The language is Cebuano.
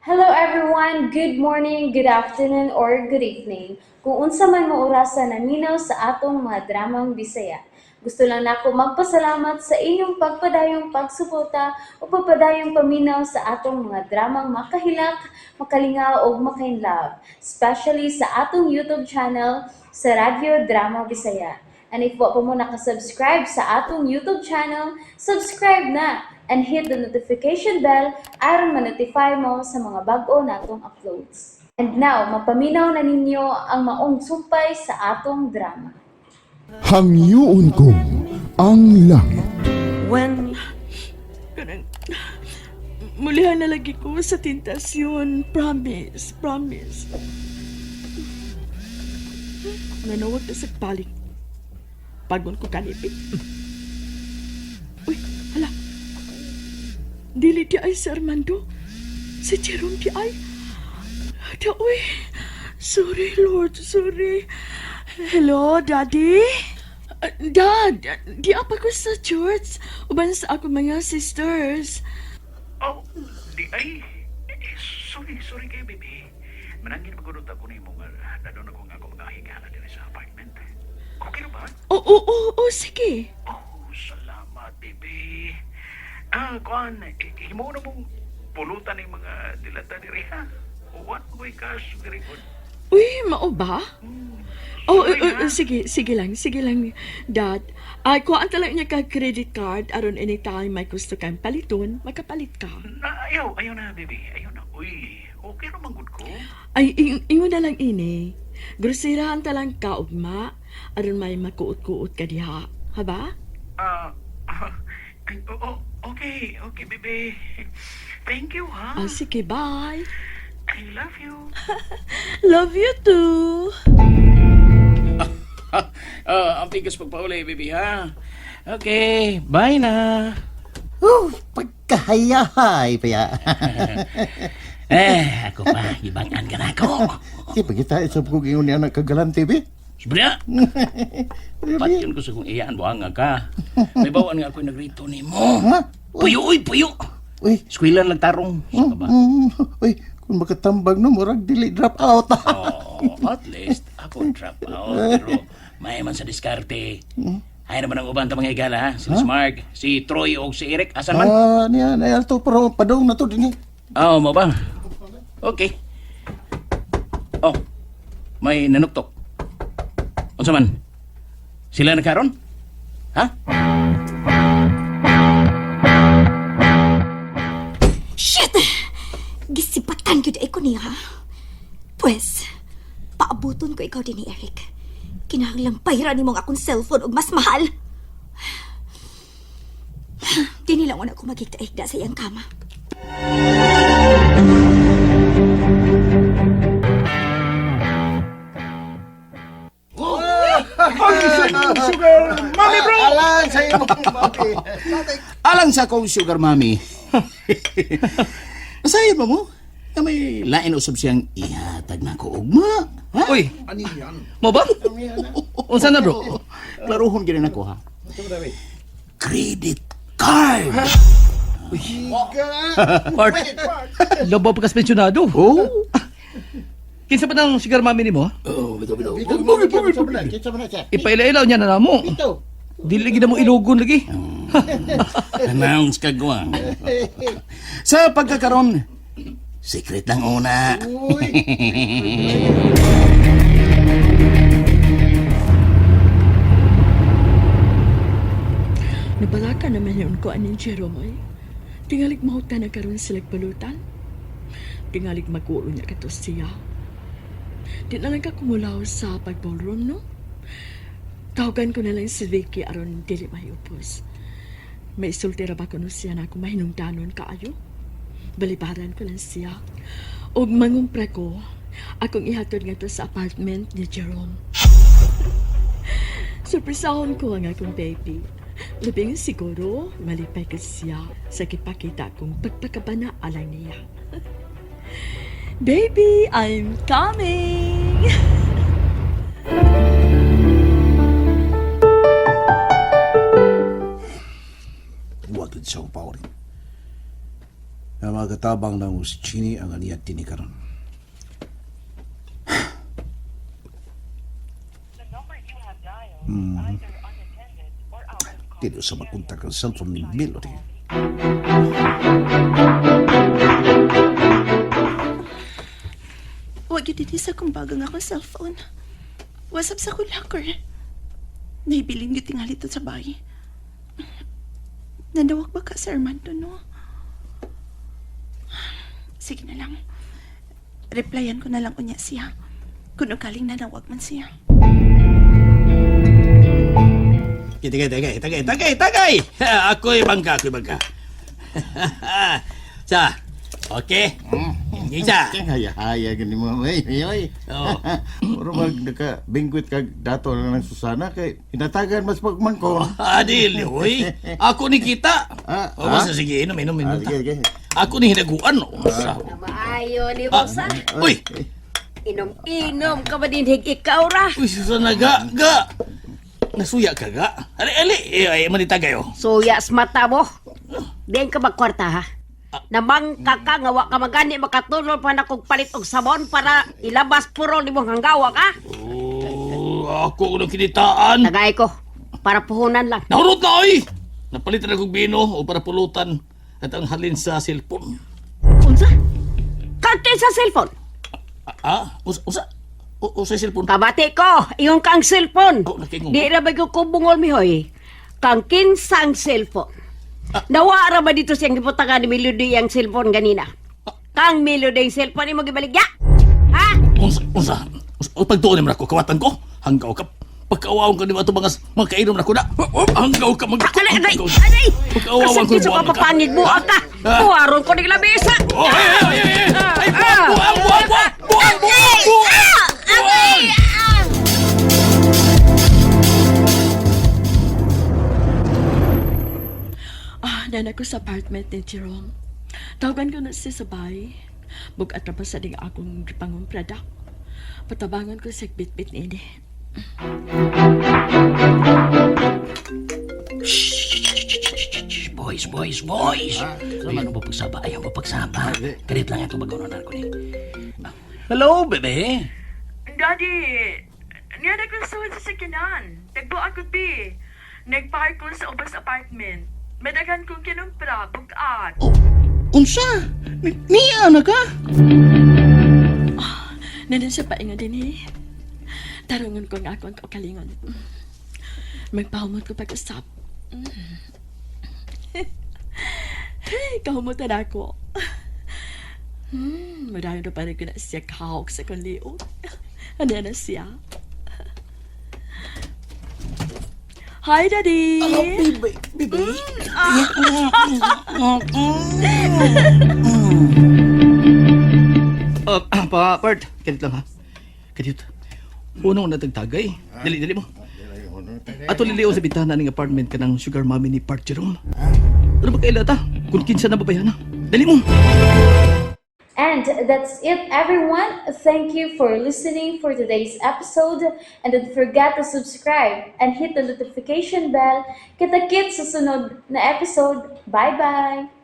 Hello everyone! Good morning, good afternoon, or good evening. Kung unsa man mo orasa naminaw sa atong mga dramang Bisaya. Gusto lang nako magpasalamat sa inyong pagpadayong pagsuporta o pagpadayong paminaw sa atong mga dramang makahilak, makalingaw ug makainlove, especially sa atong YouTube channel sa Radyo Drama Bisaya. And if wa pa mo nakasubscribe sa atong YouTube channel, subscribe na and hit the notification bell aron ma-notify mo sa mga bag-o natong uploads. And now, mapaminaw na ninyo ang maong sumpay sa atong drama. Hangyoon ko ang langit. When Kanang, mulihan na lagi ko sa tentasyon. Promise, promise. Nanawag na sa balik. Pagon ko kanipit. Uy, hala. Dili di ay si Armando. Si Jerome di ay. Di, uy. Sorry, Lord, sorry. Hello, Daddy? Dad, di apa ko sa church. Uban sa ako mga sisters. Oh, di ay. Eh, sorry, sorry kay baby. Manangin magulot ako ni mo nga dadon ako nga ako mga higala diri sa apartment. Okay ra ba? Oo, oo, sige. Oh, salamat, baby. Ah, kuan, himo na mong pulutan ng mga dilata diri ha. What boy cash very good. Uy, mao ba? Oh, Sorry, ha? sige, sige lang, Dad. Ay, kuhaan talaga niya ka credit card aron anytime may gusto kang paliton, makapalit ka. Na, ayaw, ayaw na, baby. Ayaw na. Uy, okay ra man gud ko. Ay, ingon na lang ini. Groserahan ta lang ka, ugma, aron may makuot-kuot ka diha. Ha ba? Ah, ay, oh, okay, okay, baby. Thank you, ha. Ah, sige, bye. I love you. Love you too. Ah, ang tigas pagpauli, baby, ha? Okay, bye na. Oh, pagkahayahay pa ya. Eh, ako pa, gibangan ka na ako. Di pa kita isab ko ingon ni anak kagalante be. Sebenarnya, patyon ko sa kong iyaan, buhang nga ka. May bawaan nga ako'y nagrito ni mo. Ha? Puyo, uy, puyo. Uy, Eskwela lang tarong. Sa ka ba? Uy, kung makatambag no, murag dili drop out. Oh, at least, ako drop out. Pero may man sa diskarte. Ay naman ang uban ta mga higala, ha? Si Mark, si Troy o si Eric. Asan man? Ah, niya, na to pero padung na to dinhi. Oo, mo ba? Okay. Oh, may nanuktok. Unsa man? Sila na karon? Ha? Shit! Gisipatan gyud ay ko niya. Pues, paabuton ko ikaw din ni Eric. Kinahanglang payra nimo ang akong cellphone og mas mahal. Dini lang una ko magigda-igda sa iyang kama. Sugar mommy bro. Alang sa imong mami. Alang sa akong sugar mommy. Masayon ba mo? Na may lain usab siyang ihatag na ko ugma. Ha? Uy! Mo ba? Unsa na, bro? Klaruhon gid na ko ha. Credit card. Part. Labaw pagkas pensyonado. Oh. Kinsa pa ng sugar mami nimo? Oh, bitaw bitaw. Kinsa man na siya? Ipailaw niya na namo. Bitaw. Dili gid na mo ilugon lagi. Announce ka guwang. Sa pagkakaron, secret lang una. Uy. Nabalaka naman yun ko aning Jerome ay. Tingalig mahuta na karon sila balutan. Tingalig mag-ulo niya kato siya. Di na lang ka kumulaw sa pag-ballroom, no? Tawagan ko na lang si Vicky aron dili mayupos. May isulti ra ba kuno siya na akong mahinungdanon kaayo? Balibaran ko lang siya. Og mangumpra ko, akong ihatod ngadto sa apartment ni Jerome. Surpresahon ko ang akong baby. Labing siguro, malipay ka siya sa kipakita kong pagpakabana alang niya. Baby, I'm coming! Wag sa paurin. Nga magatabang na mo si Chini ang aniyad tini karon. Dili sa makontak ang cellphone ni Melody. Huwag yun din sa kumbaga nga akong cellphone. What's up sa akong locker? Naibilin yung tingali to sa bahay. Nanawag ba ka sa Armando, no? Sige na lang. Replyan ko na lang unya siya. Kung ukaling nanawag man siya. Tagay, tagay, tagay, tagay, tagay! Ako'y bangka, ako'y bangka. Sa, okay. Isa. Haya-haya gani mo. Ay, ay, ay. Oo. Mura mag naka bingwit kag dato lang ng Susana kay inatagan mas pagman ko. Adil, hoy. Ako ni kita. Ah, O, basta sige, inom, inom, inom. Ah, sige, sige. Ako ni hinaguan. O, sa. Maayo ni Rosa. Uy, Inom-inom ka ba din hig ikaw ra? uy, Susana, ga, ga. Nasuya ka, ga. Ali, ali. Eh, ay, manitagay, oh. Suya sa mata mo. Diyan ka magkwarta ha. Namangka ka nga wa ka magani makatulol pa na kog palit og sabon para ilabas puro nimong hanggawa ka. Oh, ako ko kinitaan. Tagay ko para puhunan lang. Nahurot na, oy! Napalitan na kong bino o para pulutan at ang halin sa cellphone. Unsa? Kante sa cellphone. Ah, usa, usa, usa cellphone. Kabati ko, ingon kang cellphone. Oh, nakingon. Di ra ba ko bungol mihoy. Kang kinsang cellphone. Nawa ra ba dito siyang gibutangan ni Melody ang cellphone ganina? Kang Melody ang cellphone imo gibaligya? Ha? Unsa, unsa, unsa, o pagtuon ni ako, kawatan ko, hanggaw ka, pagkaawawon ka ni ato mga, mga kainom na ko na, hanggaw ka, mag, Alay, alay, alay! Pagkaawawon ko Kasakit sa kapapangig mo, ka! Tuwaron ko ni lamesa! Oh, ay, ay, ay, ay, ay, buwang, buwang, buwang, buwang, buwang, buwang, buwang, buwang! Ah, nana ko sa apartment ni Jerome. Tawagan ko na siya sa bahay. Bugat na pa sa ding akong pangumprada. Patabangan ko sa bitbit ni ini. Boys, boys, boys! Ayaw mapagsaba, ayaw mapagsaba. Ganit lang ito bago na ko ni. Hello, bebe. Daddy, niya na ko sa sasakyanan. Tagbo ako, bi. Nagpark ko sa ubas apartment. Madagan kong kinumpra, bugat. Oh, unsa? Niya na ka? Nandun siya painga din eh. Tarungan ko nga ako ang kaugalingon. Magpahumot ko pag-usap. Hey, kahumutan ako. Marami na pa rin ko na siya kahawak sa kong liog. Ano na siya? Hi, Daddy! Bebe, bebe. Pa, Bert, ganit lang ha. Ganit. Unong natagtagay. Dali, dali mo. Ato liliw sa bintana ng apartment ka ng sugar mommy ni Bart Jerome. Ano ba kailata? Kung kinsa na babayan na. Dali mo! And that's it, everyone. Thank you for listening for today's episode. And don't forget to subscribe and hit the notification bell. Kita-kits sa sunod na episode. Bye-bye!